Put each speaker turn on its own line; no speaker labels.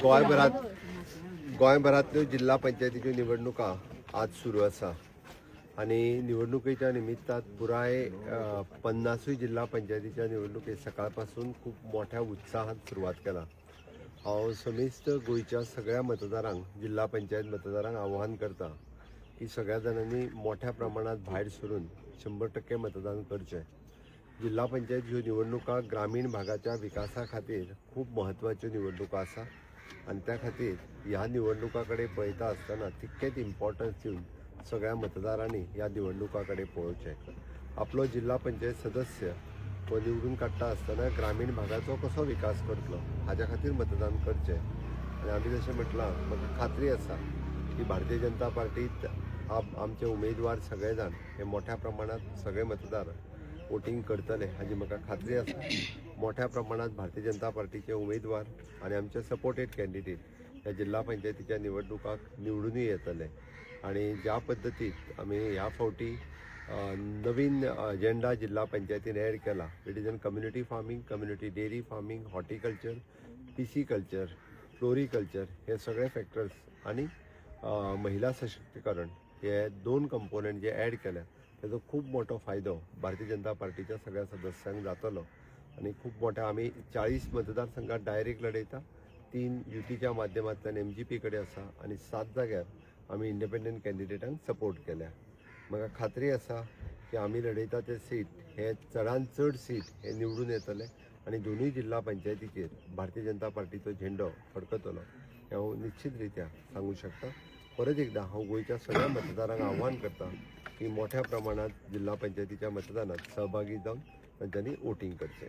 गोंयभरात गोंयभरांतल्यो जिल्हा पंचायतीच्यो निवडणुका आज सुरू आसा आनी निवडणुकेच्या निमित्तान पुराय 50ूय जिल्हा पंचायतीच्या निवडणुके सकाळपासून खूप मोठ्या उत्साहात सुरवात केला. हांव समेस्त गोंयच्या सगळ्या मतदारांक, जिल्हा पंचायत मतदारांक आव्हान करता की सगळ्या जाणांनी मोठ्या प्रमाणात भायर सरून 100% मतदान करचें. जिल्हा पंचायत ह्यो निवडणुका ग्रामीण भागाच्या विकासा खातीर खूब म्हत्वाच्यो निवडणुका आसा आनी त्या खातीर ह्या निवडणुका कडेन पळयता आसतना तितकेंच इम्पॉर्टन्स दिवन सगळ्या मतदारांनी ह्या निवडणुका कडेन पळोवचें. आपलो जिल्हा पंचायत सदस्य हो निवडून काडटा आसतना ग्रामीण भागाचो कसो विकास करतलो हाज्या खातीर मतदान करचें. आनी आमी जशें म्हटलां, म्हाका खात्री आसा की भारतीय जनता पार्टीत आमचे उमेदवार सगळे जाण हे मोठ्या प्रमाणात सगळे मतदार वोटींग करतले हाजी म्हाका खात्री आसा. मोठ्या प्रमाणात भारतीय जनता पार्टीचे उमेदवार आनी आमचे सपोर्टेड कॅन्डिडेट ह्या जिल्हा पंचायतीच्या निवडणुकाक निवडूनय येतले. आनी ज्या पद्दतीत आमी ह्या फावटी नवीन एजेंडा जिल्हा पंचायतीन एड केला, it is an community farming, community dairy farming, horticulture, pisciculture, floriculture, हे सगळे फॅक्टर्स आनी महिला सशक्तीकरण हे दोन कंपोनंट जे ॲड केल्या, तेजो खूब मोठो फायदो भारतीय जनता पार्टीच्या सगळ्या सदस्यांक जातलो. आनी खूब मोठ्या आमी 40 मतदारसंघात डायरेक्ट लढयता, 3 युतीच्या माध्यमांतल्यान एमजीपी कडेन आसा आनी 7 जाग्यार आमी इंडिपेंडंट कॅन्डिडेटांक सपोर्ट केल्या. म्हाका खात्री आसा की आमी लढयता ते सीट हे चडान चड सीट हे निवडून येतले आनी दोनूय जिल्हा पंचायतीचेर भारतीय जनता पार्टीचो झेंडो फडकतलो हें हांव निश्चित रित्या सांगू शकता. परत एकदा हांव गोंयच्या सगळ्या मतदारांक आव्हान करता की मोठ्या प्रमाणात जिल्हा पंचायतीच्या मतदानात सहभागी जावन तांच्यांनी वोटींग करचें.